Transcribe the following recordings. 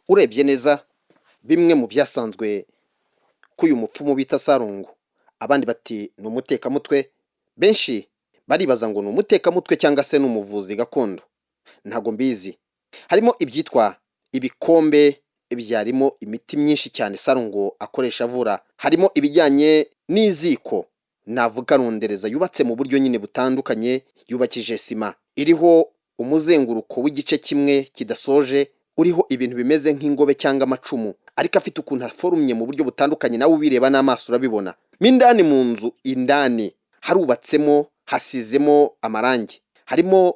Urebye neza bimwe mu byasanzwe k'uyu mupfumu bita Sarongo, abandi bati ni umutekamutwe. Benshi baribaza ngo ni umutekamutwe cyangwa se ni umuvuzi gakondo, ntago mbizi. Harimo ibyitwa ibikombe byarimo imiti myinshi cyane Sarongo akoresha avura, harimo ibijyanye n'iziko navuga rondereza yubatse mu buryo nyine butandukanye, yubakije sima iriho umuzenguruko w'igice kimwe kidasoje, uriho ibintu bimeze nk'ingobe cyangwa amacumu ariko afite ukuntu aforumye mu buryo butandukanye, nawe ubireba n'amaso urabibona. Mo indani mu nzu indani harubatsemo, hasizemo amarangi, harimo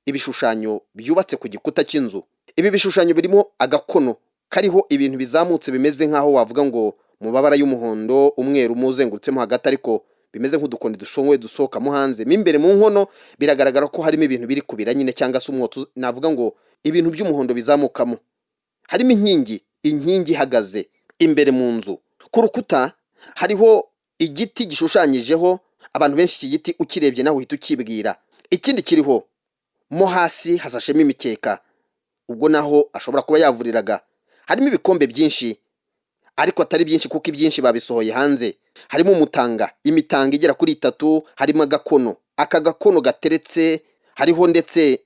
ibishushanyo byubatse ku gikuta cy'inzu. Ibi bishushanyo birimo agakono kariho ibintu bizamutse bimeze nk'aho wavuga ngo mu mabara y'umuhondo, umweru umuzengurutsemo hagati, ariko bimeze nk'udukoni dushongoye dusohokamo hanze. Mo imbere mu nkono biragaragara ko harimo ibintu biri kubira nyine cyangwa se umwotsi, navuga ngo ibintu by'umuhondo bizamukamo. Harimo inkingi, inkingi ihagaze imbere mu nzu. Ku rukuta hariho igiti gishushanyijeho abantu benshi. Iki giti ukirebye nawe uhita ukibwira. Ikindi kiriho mo hasi hasashemo imikeka, ubwo naho ashobora kuba yavuriraga. Harimo ibikombe byinshi ariko atari byinshi kuko ibyinshi babisohoye hanze. Harimo umutanga, imitanga igera kuri itatu, harimo agakono, aka gakono gateretse, hariho ndetse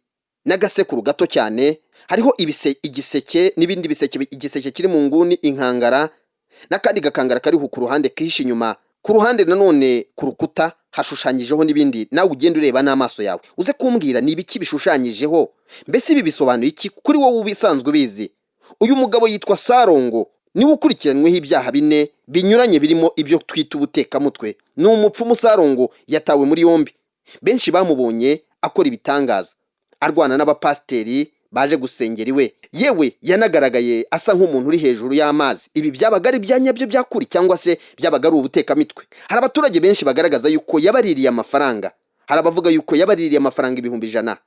n'agasekuru gato cyane, hariho ibise, igiseke n'ibindi biseke, igiseke kiri mu nguni, inkangara n'akandi gakangara kariho ku ruhande kihishe inyuma. Ku ruhande nanone ku rukuta hashushanyijeho n'ibindi, nawe ugenda ureba n'amaso yawe uze kumbwira ni ibiki bishushanyijeho. Mbese ibi bisobanuye iki kuri wowe ubisanzwe ubizi? Uyu mugabo yitwa Sarongo, niwe ukurikiranyweho ibyaha bine binyuranye birimo ibyo twita ubutekamutwe. Ni umupfumu Sarongo, yatawe muri yombi. Benshi bamubonye akora ibitangaza, arwana n'abapasiteri baje gusengera iwe, yewe yanagaragaye asa nk'umuntu uri hejuru y'amazi. Ibi byabaga ari ibya nyabyo byakuri cyangwa se byabaga ari ubutekamitwe? Hari abaturage benshi bagaragaza yuko yabaririye amafaranga. Hari abavuga yuko yabaririye amafaranga 100,000,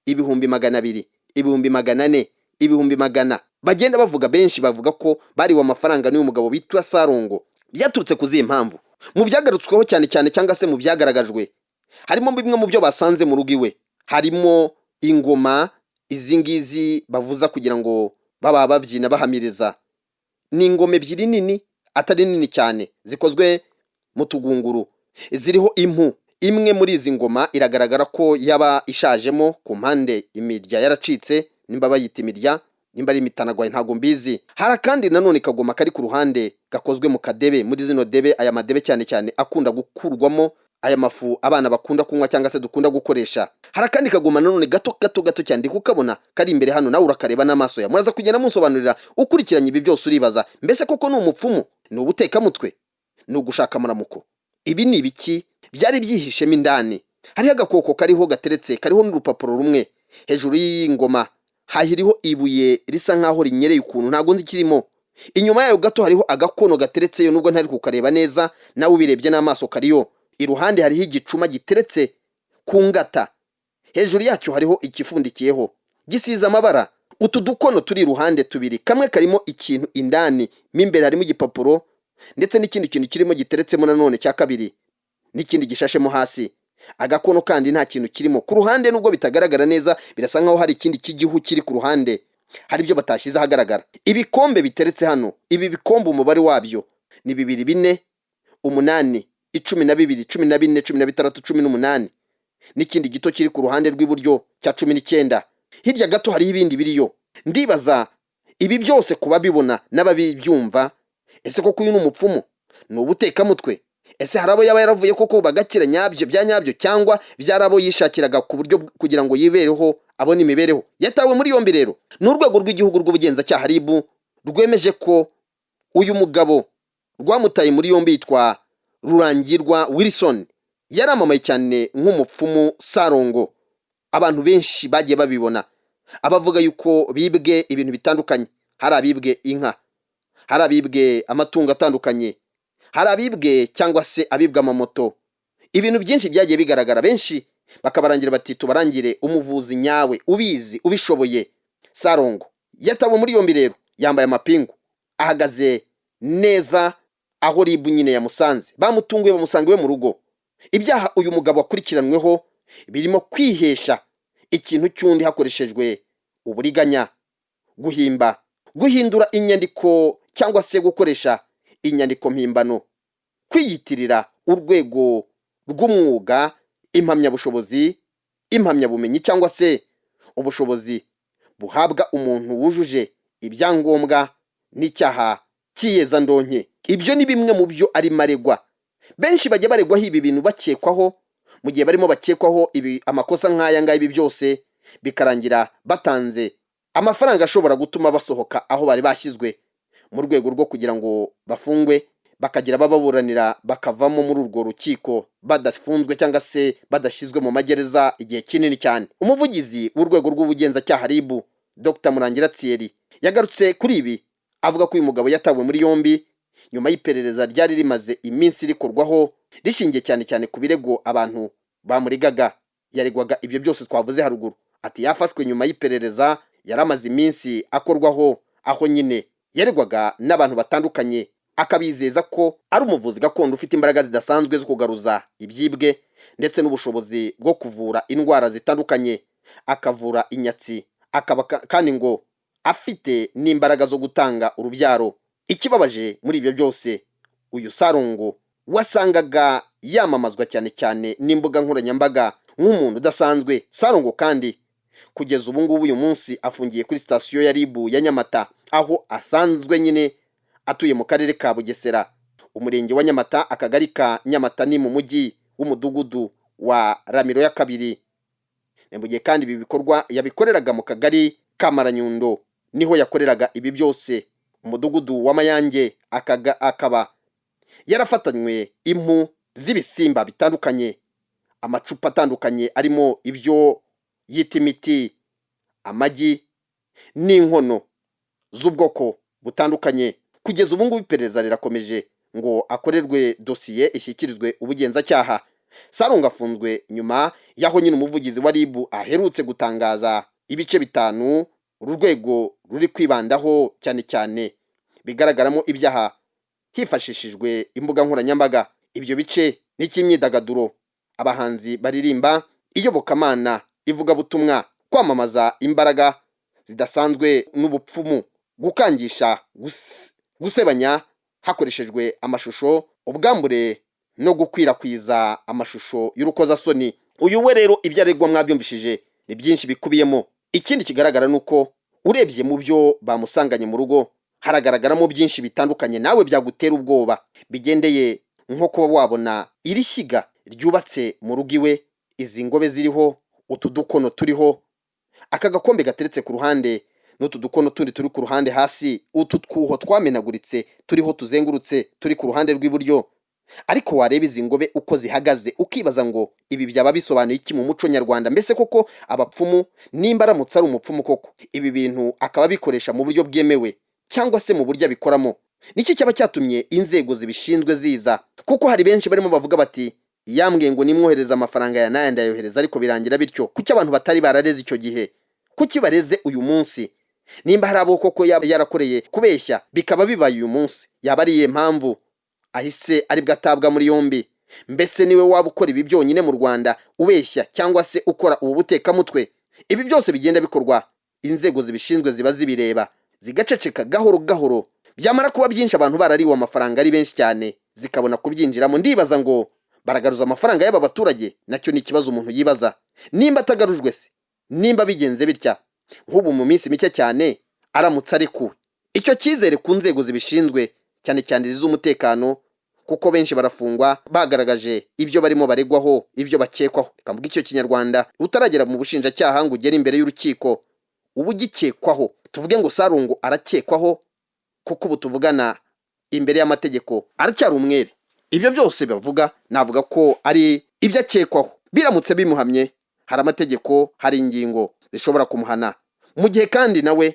200,000, 400,000, 100,000. Bagenda bavuga, benshi bavuga ko bariwe amafaranga n'uyu mugabo bitwa Sarongo. Byaturutse ku zihe mpamvu? Mu byagarutsweho cyane cyane cyangwa se mu byagaragajwe, harimo bimwe mu byo basanze mu rugo iwe. Harimo ingoma izi ngizi bavuza kugira ngo baba babyina bahamiriza. Ni ingoma ebyiri nini, atari nini cyane, zikozwe mu tugunguru, ziriho impu. Imwe muri izi ngoma iragaragara ko yaba ishajemo ku mpande, imirya yaracitse, nimba bayita imirya, nimba ari imitanagwayi, ntabwo mbizi. Hari akandi nanone kagoma kari ku ruhande gakozwe mu kadebe, muri zino debe, aya madebe cyane cyane akunda gukurwamo aya mafu abana bakunda kunywa cyangwa se dukunda gukoresha. Hari akandi kagoma nanone gato gato gato cyane, ndi kukabona kari imbere hano, nawe urakareba n'amaso ya. Muraza kugenda munsobanurira. Ukurikiranye ibi byose uribaza, mbese koko ni umupfumu, ni ubutekamutwe, ni ugushaka amaramuko? Ibi ni ibiki byari byihishemo indani? Hariho agakoko kariho gateretse, kariho n'urupapuro rumwe. Hejuru y'iyi ngoma hahiriho ibuye risa nkaho rinyereye ukuntu, ntabwo nzi ikirimo. Inyuma yayo gato hariho agakono gateretseyo, nubwo ntari kukareba neza, nawe ubirebye n'amaso kariyo. Iruhande hariho igicuma giteretse ku ngata, hejuru yacyo hariho igifundikiyeho gisize amabara. Utu dukono turi iruhande tubiri, kamwe karimo ikintu indani, mo imbere harimo igipapuro ndetse n'ikindi kintu kirimo giteretsemo nanone cya kabiri, n'ikindi gishashemo hasi. Agakono kandi nta kintu kirimo. Ku ruhande, nubwo bitagaragara neza, birasa nkaho hari ikindi cy'igihu kiri ku ruhande, hari ibyo batashyize ahagaragara. Ibikombe biteretse hano, ibi bikombe umubare wabyo ni bibiri, bine, umunani, 12, 14, 16, 18, n'ikindi gito kiri ku ruhande rw'iburyo cya 19. Hirya gato hariho ibindi biriyo. Ndibaza ibi byose ku babibona n'ababibyumva, ese koko uyu ni umupfumu, ni ubutekamutwe? Ese hari abo yaba yaravuye koko bagakira nyabyo bya nyabyo, cyangwa byari abo yishakiraga ku buryo kugira ngo yibereho, abone imibereho? Yatawe muri yombi rero ni urwego rw'igihugu rw'ubugenzacyaha RIB, rwemeje ko uyu mugabo rwamutaye muri yombi. Yitwa Rurangirwa Wilson, yaramamaye cyane nk'umupfumu Sarongo. Abantu benshi bagiye babibona, abavuga yuko bibwe ibintu bitandukanye. Hari abibwe inka, hari abibwe amatungo atandukanye, hari abibwe cyangwa se abibwe amamoto. Ibintu byinshi byagiye bigaragara, benshi bakabarangira bati tubarangire umuvuzi nyawe ubizi, ubishoboye. Sarongo yatawe muri yombi rero, yambaye amapingu, ahagaze neza aho RIB nyine yamusanze. Bamutunguye bamusanga iwe mu rugo. Ibyaha uyu mugabo akurikiranweho birimo kwihesha ikintu cy'undi hakoreshejwe uburiganya, guhimba, Guhindura inyandiko cyangwa se gukoresha inyandiko mpimbano, kwiyitirira urwego rw'umwuga, impamyabushobozi, impamyabumenyi cyangwa se ubushobozi buhabwa umuntu wujuje ibyangombwa, n'icyaha cy'iyezandonke. Ibyo ni bimwe mu byo arimo aregwa. Benshi bajya baregwaho ibi bintu, bakekwaho, mu gihe barimo bakekwaho ibi amakosa nk'aya ngaya, ibi byose bikarangira batanze amafaranga ashobora gutuma basohoka aho bari bashyizwe mu rwego rwo kugira ngo bafungwe, bakagira abababuranira bakavamo muri urwo rukiko badafunzwe cyangwa se badashyizwe mu magereza igihe kinini cyane. Umuvugizi w'urwego rw'ubugenzacyaha RIB, Dr Murangira Thierry, yagarutse kuri ibi avuga ko uyu mugabo yatawe muri yombi nyuma y'iperereza ryari rimaze iminsi rikorwaho, rishingiye cyane cyane ku birego abantu bamuregaga. Yaregwaga ibyo byose twavuze haruguru. Ati yafashwe nyuma y'iperereza yari amaze iminsi akorwaho, aho nyine yaregwaga n'abantu batandukanye, akabizeza ko ari umuvuzi gakondo ufite imbaraga zidasanzwe zo kugaruza ibyibwe ndetse n'ubushobozi bwo kuvura indwara zitandukanye, akavura inyatsi, akaba kandi ngo afite n'imbaraga zo gutanga urubyaro. Ikibabaje muri ibyo byose, uyu Sarongo wasangaga yamamazwa cyane cyane n'imbuga nkoranyambaga nk'umuntu udasanzwe. Sarongo kandi kugeza ubu ngubu uyu munsi afungiye kuri sitasiyo ya RIB ya Nyamata, aho asanzwe nyine atuye mu karere ka Bugesera, umurenge wa Nyamata, akagari ka Nyamata, ni mu mujyi w'umudugudu wa Ramiro ya kabiri. Ni mu gihe kandi ibi bikorwa yabikoreraga mu kagari ka Maranyundo, niho yakoreraga ibi byose, umudugudu wa Mayange, akaba yarafatanywe impu z'ibisimba bitandukanye, amacupa atandukanye arimo ibyo yita imiti, amagi n'inkono z'ubwoko butandukanye. Kugeza ubu ngubu iperereza rirakomeje ngo akorerwe dosiye ishyikirizwe ubugenzacyaha. Sarongo afunzwe nyuma y'aho nyine umuvugizi wa RIB aherutse gutangaza ibice 5 uru rwego ruri kwibandaho cyane cyane bigaragaramo ibyaha hifashishijwe imbuga nkoranyambaga. Ibyo bice ni icy'imyidagaduro, abahanzi baririmba, iyobokamana, ivugabutumwa, kwamamaza imbaraga zidasanzwe n'ubupfumu, gukangisha, gusebanya hakoreshejwe amashusho, ubwambure no gukwirakwiza amashusho y'urukozasoni. Uyu we rero ibyo aregwa mwabyumvishije ni byinshi bikubiyemo. Ikindi kigaragara ni uko urebye mu byo bamusanganye mu rugo haragaragaramo byinshi bitandukanye nawe byagutera ubwoba, bigendeye nko kuba wabona iri shyiga ryubatse mu rugo iwe, izi ngobe ziriho, utu dukono turiho, aka gakombe gateretse ku ruhande n'utu dukono tundi turi ku ruhande hasi, utu twuho twamenaguritse turiho tuzengurutse turi ku ruhande rw'iburyo. Ariko wareba izi ngobe uko zihagaze ukibaza ngo ibi byaba bisobanuye iki mu muco nyarwanda? Mbese koko abapfumu, nimba aramutse ari umupfumu koko, ibi bintu akaba abikoresha mu buryo bwemewe cyangwa se mu buryo abikoramo, niki cyaba cyatumye inzego zibishinzwe ziza? Kuko hari benshi barimo bavuga bati yambwiye ngo nimwohereze amafaranga ya naya ndayohereza, ariko birangira bityo. Kuki abantu batari barareze icyo gihe? Kuki bareze uyu munsi? Nimba hari abo koko yaba yarakoreye kubeshya bikaba bibaye uyu munsi, yaba ari iyihe mpamvu ahise aribwo atabwa muri yombi? Mbese niwe waba ukora ibi byonyine mu Rwanda, ubeshya cyangwa se ukora ubu butekamutwe? Ibi byose bigenda bikorwa, inzego zibishinzwe ziba zibireba zigaceceka gahoro gahoro, byamara kuba byinshi abantu barariwe amafaranga ari benshi cyane zikabona kubyinjiramo. Ndibaza ngo baragaruza amafaranga y'aba baturage? Nacyo ni ikibazo umuntu yibaza. Nimba atagarujwe se, nimba bigenze bitya, nk'ubu mu minsi mike cyane aramutse arekuwe, icyo cyizere ku nzego zibishinzwe cyane cyane iz'umutekano, kuko benshi barafungwa bagaragaje ibyo barimo baregwaho, ibyo bakekwaho, reka mvuge icyo kinyarwanda, utaragera mu bushinjacyaha ngo ugere imbere y'urukiko uba ugikekwaho. Tuvuge ngo Sarongo arakekwaho, kuko ubu tuvugana imbere y'amategeko aracyari umwere. Ibyo byose bavuga navuga ko ari ibyo akekwaho. Biramutse bimuhamye, hari amategeko, hari ingingo zishobora kumuhana. Mu gihe kandi nawe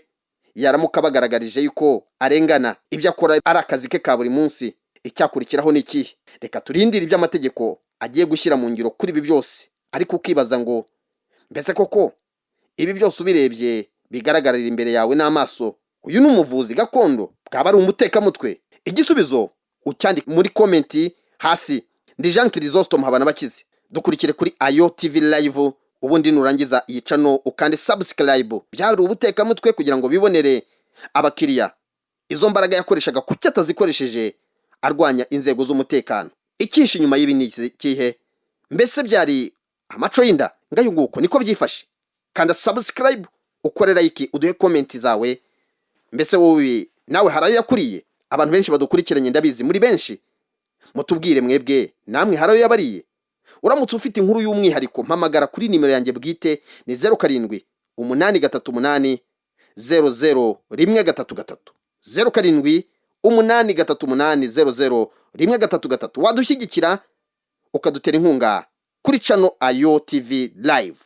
yaramuka bagaragarije yuko arengana, ibyo akora ari akazi ke ka buri munsi, icyakurikiraho ni ikihe? Reka turindire ibyo amategeko agiye gushyira mu ngiro kuri ibi byose. Ariko ukibaza ngo mbese koko ibi byose ubirebye bigaragarira imbere yawe n'amaso, uyu ni umuvuzi gakondo, bwaba ari umutekamutwe? Igisubizo ucyandike muri comment hasi. Ndi Jean Chrysostome Habanabakize, dukurikire kuri Ayo TV Live, ubundi nurangiza iyi channel ukande subscribe. Byari ubutekamutwe kugira ngo bibonere Abakiriya, izo mbaraga yakoreshaga kuki atazikoresheje arwanya inzego z'umutekano? Icyishe inyuma y'ibi ni ikihe? Mbese byari amaco y'inda? Ngayo nguko niko byifashe. Kanda subscribe, ukore like, uduhe comment zawe. Mbese wowe nawe hari ayo yakuriye? Abantu benshi badukurikiranye, ndabizi muri benshi, mutubwire mwebwe namwe hari ayo yabariye. Uramutse ufite inkuru y'umwihariko, mpamagara kuri nimero yanjye bwite, ni 0783800133, 0783800133. Wadushyigikira ukadutera inkunga kuri channel Ayo TV Live.